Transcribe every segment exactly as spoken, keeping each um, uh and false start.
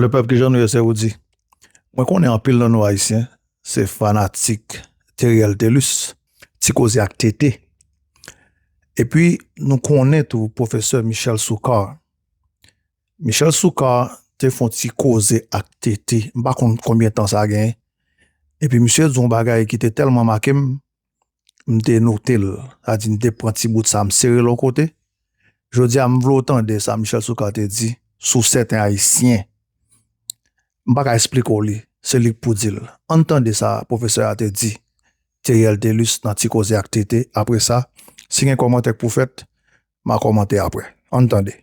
Le peuple, kijan nou ye, se ou di. Mwen konnen anpil nan nou Ayisyen se fanatik Theriel Thelus, Ti Koze ak Tete. Epi nou konnen tou pwofesè Michel Soukar. Michel Soukar te fè yon ti koze ak Tete, m pa konn konbyen tan sa genyen. Epi misye di yon bagay ki te tèlman make m, m te note l. Sa di m te pran ti bout sa, m sere l yon kote. Jodi a, m vle w tande sa Michel Soukar te di sou sèten Ayisyen. M pa ka esplike w li, se li k pou di l. Ann tande sa pwofesè a te di Theriel Thelus nan Ti Koze ak Tete. Apre sa, si gen kòmantè k pou fèt, m a kòmante apre. Ann tande.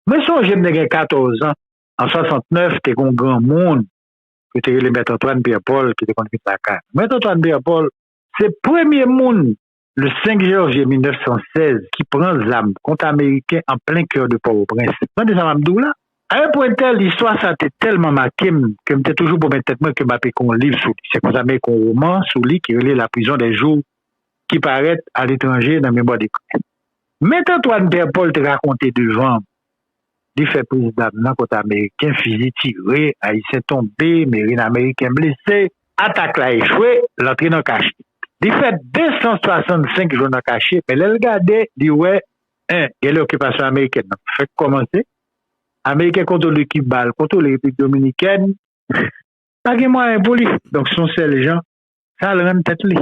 Mwen sonje m te gen katòz an, an swasantnèf, te gen yon granmoun yo te rele Mèt Antoine Pierre Paul ki te konn vin lakay mwen. Mèt Antoine Pierre Paul se premye moun, le senk janvye mil nèf san sèz, ki pran zam kont Ameriken an plen kè de Pòtoprens. Tande sa m ap di w la. A yon pwen tèl, istwa sa te tèlman make m ke m te toujou pwomèt tèt mwen ke m ap ekri yon liv sou li. Se konsa m ekri yon woman sou li ki rele La prison des jours, ki parèt aletranje nan Mémoire des Cris. Mèt Antoine Pierre Paul te rakonte devan m, li fè priz zam nan kote Ameriken fizi tire, Ayisyen tonbe, merin Ameriken blese, atak la echwe, l antre nan kache. Li fè de san swasannsenk jou nan kache, men lè l gade, li wè, en, gen lè okipasyon amerikèn nan fèk kòmanse, Ameriken kontwole Kiba, l kontwole Repiblik Dominikèn, pa gen mwayen pou li. Donk, se yon sèl jan, sa l rann tèt li.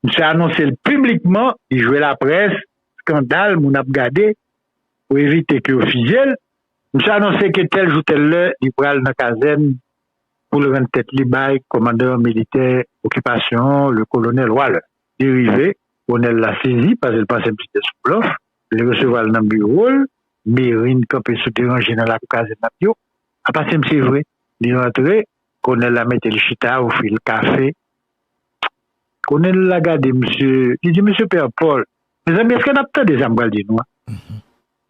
Misye anonse l piblikman, li jwe laprès, eskandal, moun ap gade, pou evite ke yo fizye l. Misye anonse ke tèl jou, tèl lè, li pral nan kazèn pou l rann tèt li bay kòmandan militè okipasyon an, le kolonèl Waller. Li rive, kolonèl la sezi, paske l panse misye te sou blòf. Li resevwa l nan biwo l, merin kanpe sou deranje nan lakou kazèn l ap di yo. Apa se misye vre. Li rantre, kolonèl la mete l chita, ofri l kafe. Kolonèl la gade misye, li di, "Mesye Pierre Paul, mezanmi, èske n ap tande sa m pral di nou a?"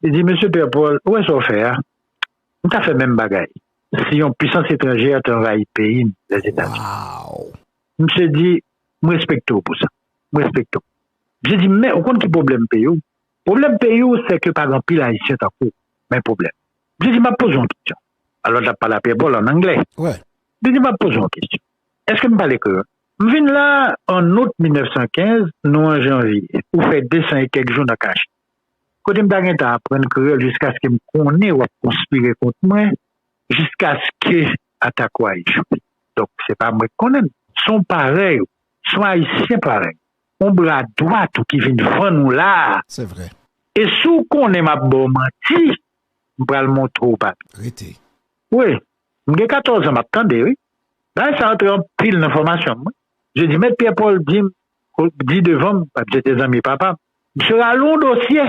Li di, "Mesye Pierre Paul, ou wè sa w fè a? M ta fè menm bagay si yon pisans etranjè te anvayi peyi m, Lèzetazini." Misye di, "M respekte w pou sa. M respekte w." Misye di, "Men, ou konn ki pwoblèm peyi w? Pwoblèm peyi w, se ke pa gen anpil Ayisyen tankou w. Men pwoblèm." Misye di, "M ap poze w yon kesyon." Alò, l ap pale a Pierre Paul an anglè. Misye di, "M ap poze w yon kesyon. Èske m pale kreyòl? M vin la an out mil nèf san kenz, nou an janvye. Ou fè de san e kèk jou nan kache. Kote m ta gentan aprann kreyòl jiskaske m konnen w ap konspire kont mwen, jiskaske atak ou a echwe. Donk, se pa mwen k konnen l. Se yon parèy ou, se yon Ayisyen parèy ou, yon bra dwat ou ki vin vann ou la a. Se vre. E si w konnen m ap ba w manti, m pral montre w papye." Rete. Wi, m gen katòz an, m ap tande, wi. Bagay sa antre anpil nan fòmasyon m, wi. Je di, Mèt Pierre Paul di m, di devan m, paske se te zanmi papa m. Misye rale yon dosye,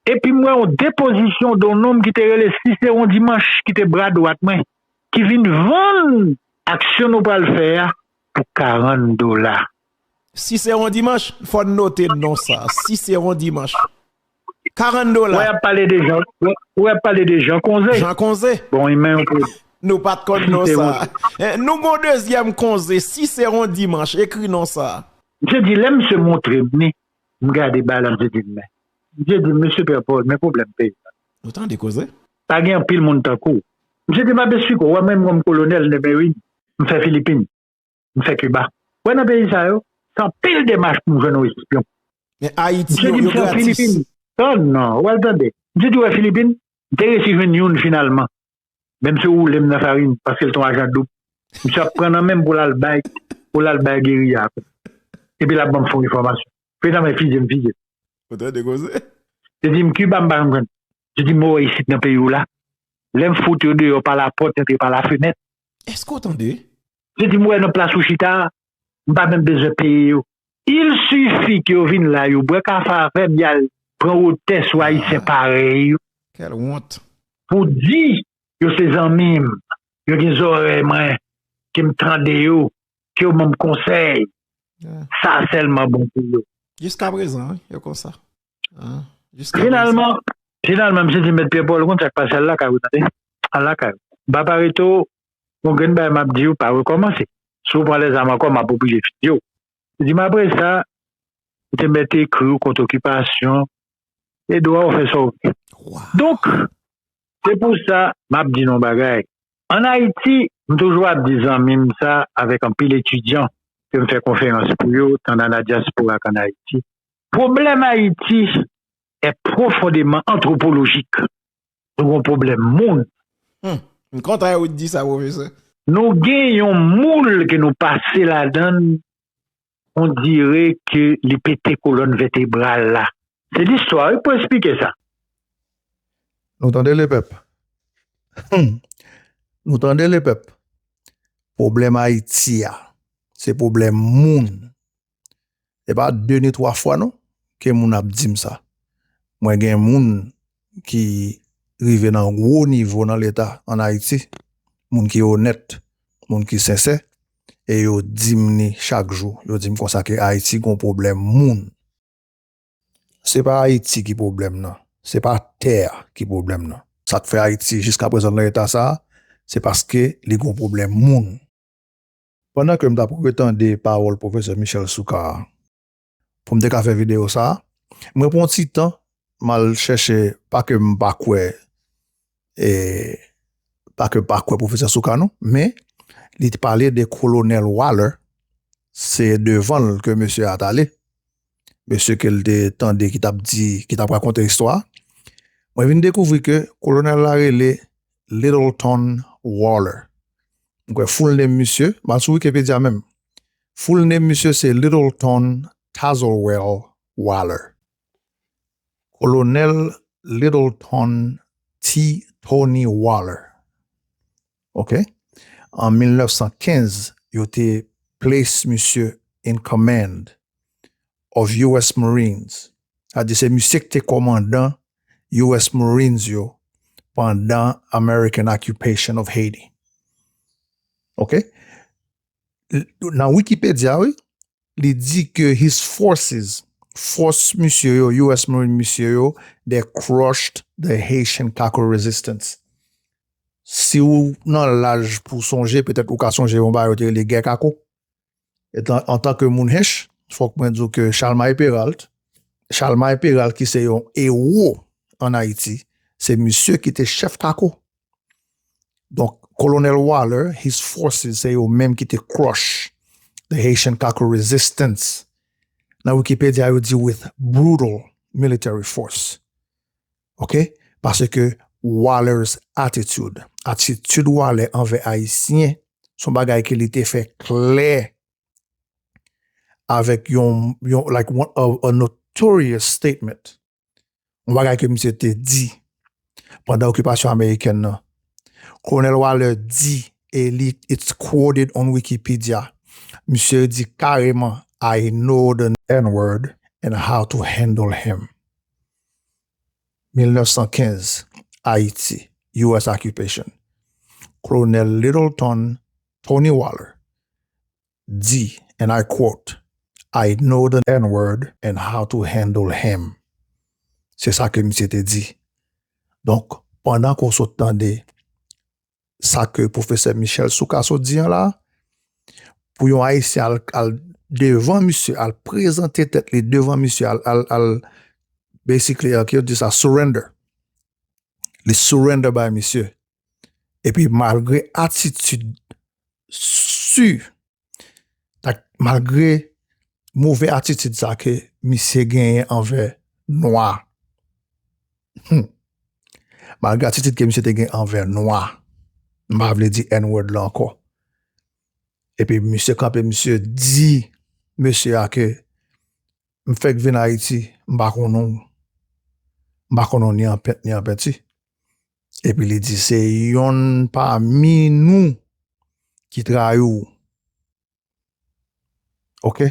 epi m wè yon depozisyon de yon nonm ki te rele Cicéron Dimanche, ki te bra dwat mwen, ki vin vann aksyon nou pral fè a pou karant dola. Cicéron Dimanche, fò n note non sa. Cicéron Dimanche. Karant dola. Ou wè, y ap pale de Jean, ou wè, y ap pale de Jean Conzé. Jean Conzé. Bon, men yon pwoblèm. Nou pa t konn non sa. Eh, nou gon dezyèm Conzé, Cicéron Dimanche, ekri non sa. Misye di, lè misye montre m li, m gade bagay la, misye di m, men. Misye di, "Mesye Pierre Paul, men pwoblèm peyi a." Ou tande koze? Pa gen anpil moun tankou w. Misye di, "M ap esplike w, wè mwen menm kòm kolonèl de merin, m fè Filipin, m fè Kiba. Wè nan peyi sa yo, se anpil demach pou m jwenn yon espyon." Men Ayiti, yo, yo gratis. Misye di, "M fè Filipin." Non, non, w al tande. Misye di, "Wè Filipin, m te resi jwenn youn finalman. Men misye woule m nan farin, paske l te yon ajan doub. Misye ap pran nan men m pou l al bay, pou l al bay geriya. Epi l ap ban m fon enfòmasyon. Prezidan mwen fizye m fizye." Ou tande koze? Li di m, "Kiba, m pa janm jwenn." Li di, "M wè isit nan peyi w la. Lè m fout yo deyò pa lapòt, antre pa lafenèt." Èske w tande? Li di, "M wè nan plas ou chita a, m pa menm bezwen peye yo. Il sifi ke yo vin la, yo bwè kafe avè m, y al pran wotè sou Ayisyen parèy yo." Quelle honte. Pou di yo se zanmi m, yo gen zòrèy mwen, ke m tande yo, ke yo ban m konsèy. Sa sèlman bon pou yo. Jiskaprezan, wi, yo konsa. Hein? Jiskaprezan. Finalman, finalman, misye di, "Mèt Pyè Pòl, ou konn sa k pase, al lakay ou, tande? Al lakay ou. M pa pa rete w, gon grenn bagay m ap di w, pa rekòmanse. Si w pran lèzam ankò, m ap oblije fizye w." Li di m, "Apre sa, ou te mèt ekri w kont okipasyon, e dwa w fè sa w vle." Donk, se pou sa, m ap di nou yon bagay. Ann Ayiti, m toujou ap di zanmi m sa avèk anpil etidyan ke m fè konferans pou yo, tan nan dyaspora k ann Ayiti. Pwoblèm Ayiti est profondément anthropologique. Nou gen yon pwoblèm moun. Hmm. M kontan ou di sa, pwofesè. Nou gen yon moul ke nou pase ladan l, on dirait ke li pete kolòn vètebral la. Se listwa wi pou eksplike sa. Nou tande lepèp. Hmm. Nou tande lepèp. Pwoblèm Ayiti a, se pwoblèm moun. Se pa de ni twa fwa non ke moun ap di m sa. Mwen gen moun ki rive nan gwo nivo nan Leta ann Ayiti, moun ki onèt, moun ki sensè, e yo di m ni chak jou. Yo di m konsa ke Ayiti gen yon pwoblèm moun. Se pa Ayiti ki pwoblèm nan, se pa tè a ki pwoblèm nan. Sa k fè Ayiti jiskaprezan nan eta sa a, se paske li gen yon pwoblèm moun. Pandan ke m t ap retande pawòl pwofesè Michel Soukar a, pou m te ka fè videyo sa a, mwen pran yon ti tan, m al chèche, pa ke m pa kwè, e, pa ke m pa kwè pwofesè Soukar non, men li te pale de kolonèl Waller, se devan l ke mesye a t ale. Mesye ke l te tande ki t ap di, ki t ap rakonte istwa a. Mwen vin dekouvri ke kolonèl la rele Littleton Waller. M kwè full name misye, m al sou Wikipedia menm. Full name misye se Littleton Tazewell Waller. Kolonèl Littleton T. Tony Waller. Ok? An mil nèf san kenz, yo te place misye in command of U S Marines. Sa di se misye ki te kòmandan U S Marines yo pandan American occupation of Haiti. Ok? L- Nan Wikipedia, wi, li di ke his forces, fòs misye yo, U S Marine misye yo, they crushed the Haitian Kako resistance. Si w nan laj pou sonje, petèt ou ka sonje yon bagay yo te rele gè Kako. Etan, antanke moun Haiti, fòk mwen di w ke Chalmay Peralt, Chalmay Peralt ki se yon ewo ann Ayiti, se misye ki te chèf Kako. Donk, Kolonèl Waller, his forces, se yo menm ki te crush the Haitian Kako resistance. Nan Wikipedia, yo di with brutal military force. Ok? Paske Waller's attitude, atitid Waller anvè Ayisyen, se yon bagay ke li te fè klè avèk yon, yon like one, a, a notorious statement. Yon bagay ke misye te di pandan okipasyon amerikèn nan. Kolonèl Waller di, e li, it's quoted on Wikipedia. Misye di kareman, I know the N-word and how to handle him. Mil nèf san kenz, Ayiti, U S occupation. Kolonèl Littleton Tony Waller di, and I quote, I know the N-word and how to handle him. Se sa ke misye te di. Donk, pandan ke w sot tande sa ke pwofesè Michel Soukar sot di an la, pou yon Ayisyen al, al devan misye, al prezante tèt li devan misye, al, al, al basically, an kreyòl di sa, surrender. Li surrender bay misye. Epi malgre atitid si, malgre move atitid sa ke misye genyen anvè nwa, hmm, malgre atitid ke misye te gen anvè nwa, m pa vle di N-word la ankò. Epi misye kanpe, misye di mesye a ke m fèk vin Ayiti, m pa konnen w, m pa konnen w ni an pent ni an penti. Epi li di se yonn pami nou ki trayi w. Ok?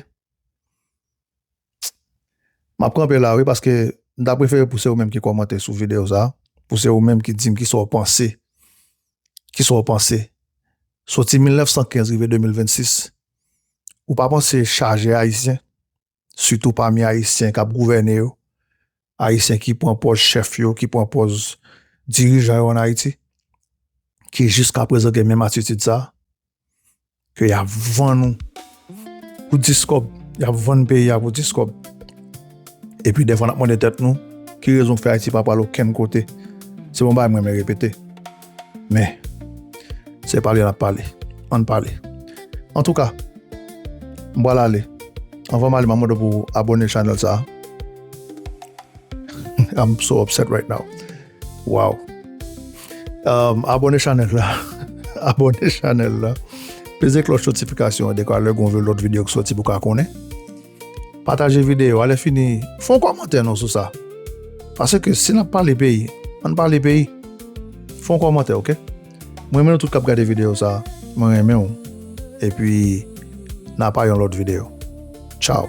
M ap kanpe la wi, paske m ta prefere pou se ou menm ki kòmante sou videyo sa, pou se ou menm ki di m kisa w panse, kisa w panse. Soti mil nèf san kenz rive de mil vennsis, ou pa panse chaje Ayisyen, sitou pami Ayisyen k ap gouvène yo, Ayisyen ki pran pòz chèf yo, ki pran pòz dirijan yo ann Ayiti, ki jiskaprezan gen menm atitid sa, ke y ap vann ou pou dis kòb, y ap vann peyi a pou dis kòb. Epi dèfwa n ap mande tèt nou, ki rezon k fè Ayiti pa pral okenn kote? Se yon bagay mwen renmen repete. Men, Se pale n ap pale. Ann pale. Antouka, m pral ale. Anvan m ale, m ap mande w pou abòne chanèl sa. I'm so upset right now. Wow. Um, abòne chanèl la. Abòne chanèl la. Peze klòch notifikasyon an dekwa lè gon lòt videyo ki soti pou ka konnen. Pataje videyo a, lè fini, fè yon kòmantè non sou sa. Paske si n ap pale peyi, ann pale peyi. Fè yon kòmantè, oke? Mwen renmen nou tout k ap gade videyo sa. Mwen renmen w. Epi, n a pa yon lòt videyo. Tchao.